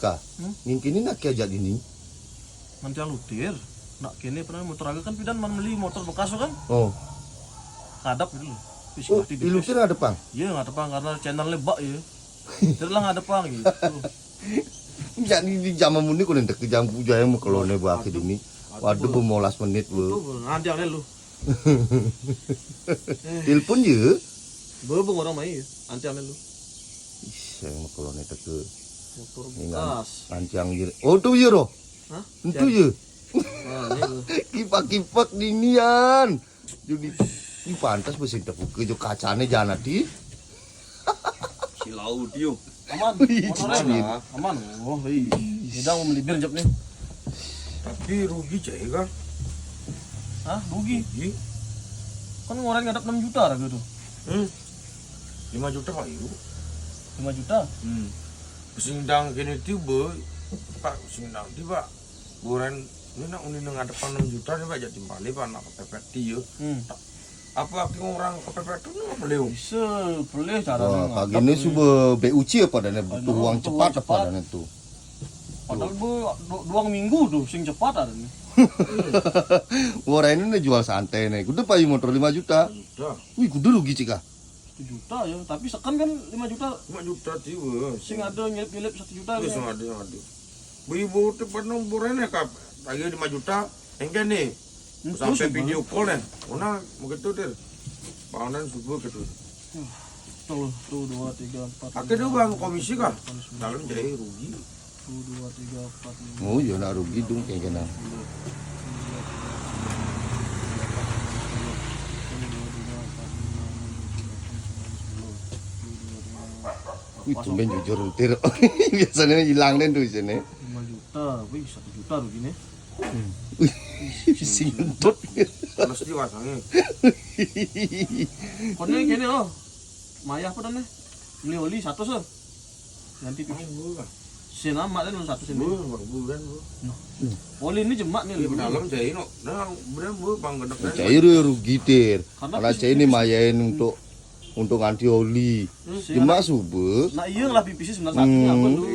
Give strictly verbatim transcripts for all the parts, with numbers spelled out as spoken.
Kah? Hmm? Ngin kini nak ajak dini. Nanti alutir. Nak kene pernah motor aga kan pidan man beli motor bekas tu kan? Oh. Ngadep gitu loh. Wis, oh, ngerti di ilutir ngadep pang? Iya, ngadep pang karena channelnya bak ya. Terus lah ngadep pang gitu. Jadi di zaman muni kau nanti ke jam tujuh yang makelone bak dini. Waduh, bemolas menit, Bu. Tuh, nanti aneh lu. Telepon je. Bebeng orang main, anti ame lu. Ih, saya mah kalau netek ke motor bekas. Ancang je. Oh, tuh iya, roh. Hah? Itu ya. Nah, ini lu. Kipak-kipak dinian. Jadi, ini pantas besi tepuk ke jo kacane jangan hati. Silau dia. Aman. Wih, motornya aman. Aman. Oh, wih. Tidak mau melibir jawab nih. Tapi rugi cai kan? Hah, rugi? Rugi. Kan ngoren ngadep enam juta harga tuh. Hmm. Lima juta payu. Lima juta? Hmm. Sing dang kene tiba, Pak, sing dang tiba. Ngoren ini nak uni ngadep enam juta nih, Pak, jadi balik, Pak, nak kepepet dia. Hmm. Apa aku orang kepepet tu nak beliau? Bisa, boleh cara. Wah, pagi ini suba B U C apa dan butuh uang cepat apa dan itu. Padahal bu du- duang minggu tuh sing cepat ada nih. Wah, ini nih jual santai nih. Kudu payu motor lima juta. Juta. Wih, kudu rugi cika. Satu juta ya, tapi seken kan lima juta. Lima juta tiba. Sing ada nyelip-nyelip satu juta. Iya, ya. Sing ada, sing ada. Beribu tu pernah borene kap. Lagi lima juta. Engke nih. Hmm, sampai terus video call nih. Ona begitu dir. Pahunan subuh gitu. Tuh, tuh dua, tiga, empat. Akhirnya lima, bang komisi kah? Delapan, sembilan, dalam jadi rugi. Tuh dua, tiga, empat, lima. Oh iya, nak rugi dong kayak kena. Sepuluh. Wih, tumben jujur, Tir. Biasanya hilang deh tuh sini. Lima juta, wih, satu juta rugi nih. Wih, sing ngentut. Terus diwasangi. Kone kene loh. Mayah apa nih? Beli oli satu sih. Ganti tuh. Sini amat deh satu sini. Oli ini jemak nih. Iya, dalam jai no. Nah, bener bu bang gedek. Jai rugi, Tir. Karena jai ini mayain untuk untuk nganti oli. Jemak subuh. Nah, iya lah pipis sembilan satu apa tuh?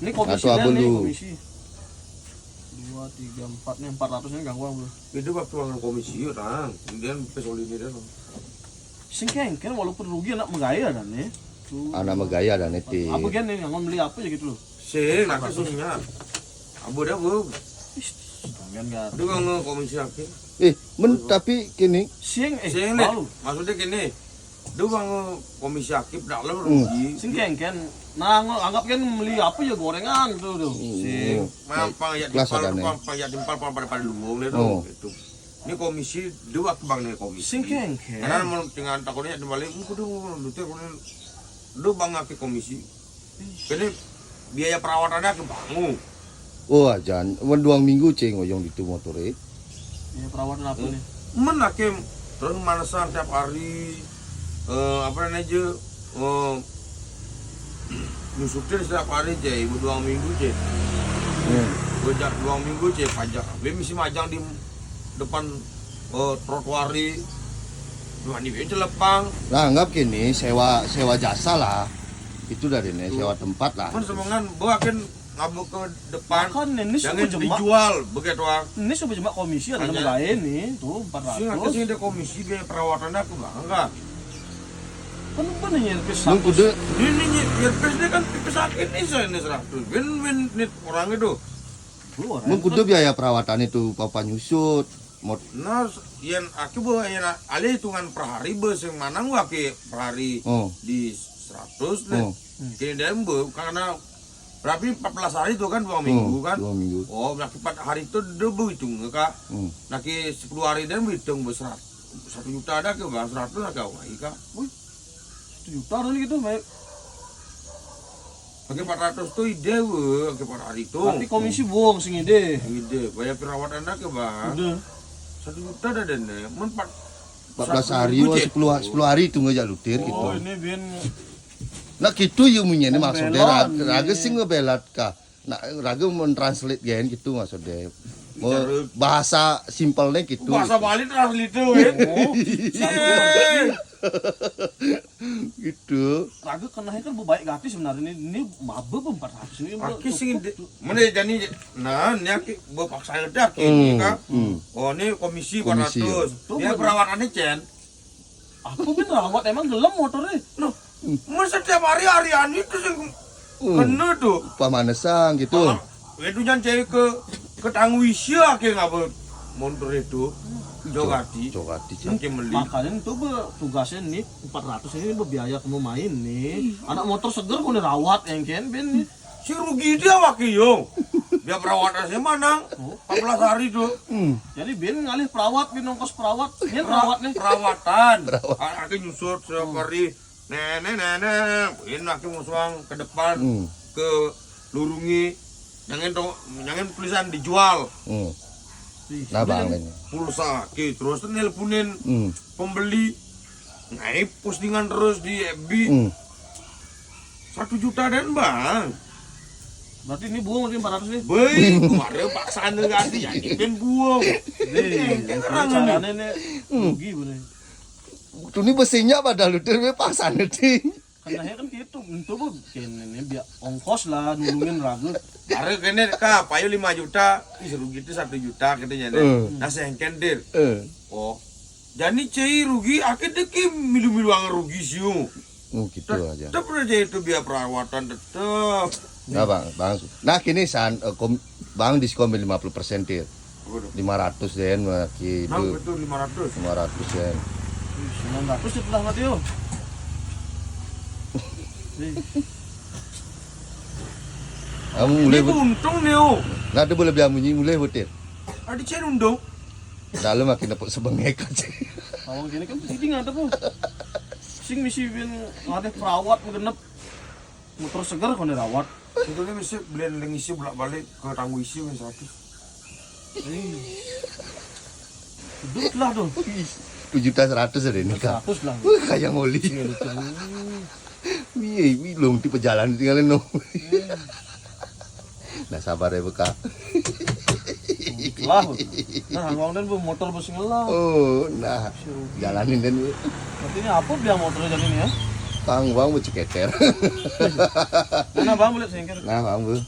Ini komisi apa nih, lu? Komisi. Dua, tiga, empat nih, empat ratus nih gangguan, Bro. Itu waktu uang komisi yuk, Tang. Kemudian pipis oli ini dah. Sing kengken walaupun rugi anak megaya dan nih. Anak megaya dan nih. Apa gen nih, ngangon beli apa ya gitu loh. Sing, nak kesunya. Abu dah, Bu. Ih, sampean nggak. Itu kan komisi akhir. Eh, men tapi kini. Sing, eh, sing nih. Maksudnya gini, dia bang komisi aktif dak lo rugi. Sing kengken. Nah, anggap kan beli apa ya gorengan tuh tuh. Sing. Mampang ya timpal, mampang ya timpal, pada pada luwung deh tuh. Gitu. Ini komisi dua ke bang nih komisi. Sing kengken. Karena mau dengan takutnya kembali, mungkin udah mau duitnya, udah bang aktif komisi. Kene biaya perawatannya ke bangu. Oh, ajan. Wan duang minggu ceng oyong ditu motore. Biaya perawatan apa nih? Men hakim terus manasan tiap hari, eh, apa namanya aja, eh, nyusutin setiap hari ceng, ibu duang minggu ceng. Bejak duang minggu ceng pajak. Be misi majang di depan, eh, trotoar di. Cuma di be celepang. Nah, anggap gini, sewa sewa jasa lah. Itu dari ini sewa tempat lah. Kan semengan bawa kan ngabuk ke depan. Kan ini jangan dijual begitu ah. Ini sudah jemak komisi ada lain nih, tuh empat ratus. Sing ada komisi biaya perawatannya aku bangga. Kan bener nyerpes. Ini nyerpes dia kan pipis sakit nih saya ini seratus. Win win nih orang itu. Mengkudu biaya perawatan itu papa nyusut. Nah, yen aku bawa yen alih hitungan per hari be sing manang wake per hari di seratus deh. Kini dia be karena berarti empat belas hari itu kan dua minggu kan? Dua minggu. Oh, berarti empat hari itu dia be hitung kak. Nah, ke sepuluh hari dia be hitung be seratus, satu juta ada ke bang seratus ada kau lagi kak. Wih, satu juta ada gitu baik. Pakai empat ratus tuh ide we, pakai empat hari tuh. Tapi komisi bohong sing ide. Ide, bayar perawatan aja bang. Udah. Satu juta dah dene, men empat empat belas hari, wah, sepuluh, sepuluh hari tunggu aja lutir gitu. Oh, ini bin. Nah gitu ya munyene maksudnya raga sing ngebelat kah. Nah, raga mentranslate gen gitu maksudnya. Bahasa simpelnya gitu. Bahasa Bali translate itu ya. Gitu. Raga kenehnya kan bebaik gati sebenarnya ini, ini maba empat ratus ini. Aki sing de-, mana jani, nah, ini aki bepaksa ada aki ini kan. Oh, ini komisi empat ratus. Ini perawatannya, Cen. Aku pun rawat emang gelem motornya. Loh, masa tiap hari harian itu sing kena tuh. Pamanesang gitu. Itu jangan cewek ke ketangguh isi aki ngapa motor itu. Jogati. Jogati, Cen. Mungkin beli. Makanya itu be, tugasnya nih empat ratus ini be biaya kamu main nih. Anak motor seger kau nih rawat yang ken ben nih. Si rugi dia waki yo. Dia perawatan saya mana? Empat belas hari tuh. Jadi ben ngalih perawat, ben ongkos perawat. Ben rawat nih. Perawatan. Aki nyusut setiap hari. Nenek, nenek, ini aki musuang ke depan, ke lurungi. Jangan dong, jangan tulisan dijual. Hmm. Ih, Nah, Bang ini. Pulsa aki terus tuh nelponin Hmm. pembeli. Naik postingan terus di F B. Hmm. Satu juta dan, Bang. Berarti ini buang berarti empat ratus nih. Beuh, kemarin paksaan ganti ya, ini pun buang. Nih, Ini orang ini. Caranya nih rugi bener. Tuh ini besinya pada lutir be paksaan ti. Kenehnya kan gitu, itu bu kene nih biar ongkos lah nulungin raga. Baru kene ka payu lima juta, ih rugi itu satu juta katanya deh. Hmm. Nah, sengken dir. Eh. Oh. Jadi cei rugi, akhirnya ki milu-milu ang rugi siu. Oh, gitu aja. Tetep aja itu biaya perawatan tetep. Nah, Bang, Bang. Nah, kini san eh, kom, Bang diskon lima puluh persen, Tir. Waduh. Lima ratus den mah ki Nah, itu. Betul lima ratus. Lima ratus den. Sembilan ratus itu lah mati yo. Nih, Kamu Ini mulai aku bet-, untung nih, oh. Nah, dia boleh biar munyi mulai betir. Ada cen untung. Dalam makin dapat sebengek aja. awang kene kan sithik ngadep lo. Sing misi ben ngadep perawat genep. Motor seger kau nih rawat. Itu nih mesti beliin lagi isi bolak-balik ke tangguh isi wis seratus. Duduk lah tuh. Tujuh juta seratus ada ini, Kak. Seratus lah. Wah, kayak ngoli. Iya, ini belum tipe jalan tinggalin no. Nah, sabar ya, Kak. Lah. Nah, awang dan bu motor bus ngelah. Oh, nah, jalanin dan. Berarti ini apa biar motor jadi ini ya? Bang, bang mau ceketer. Mana bang boleh sengker? Nah, bang bu.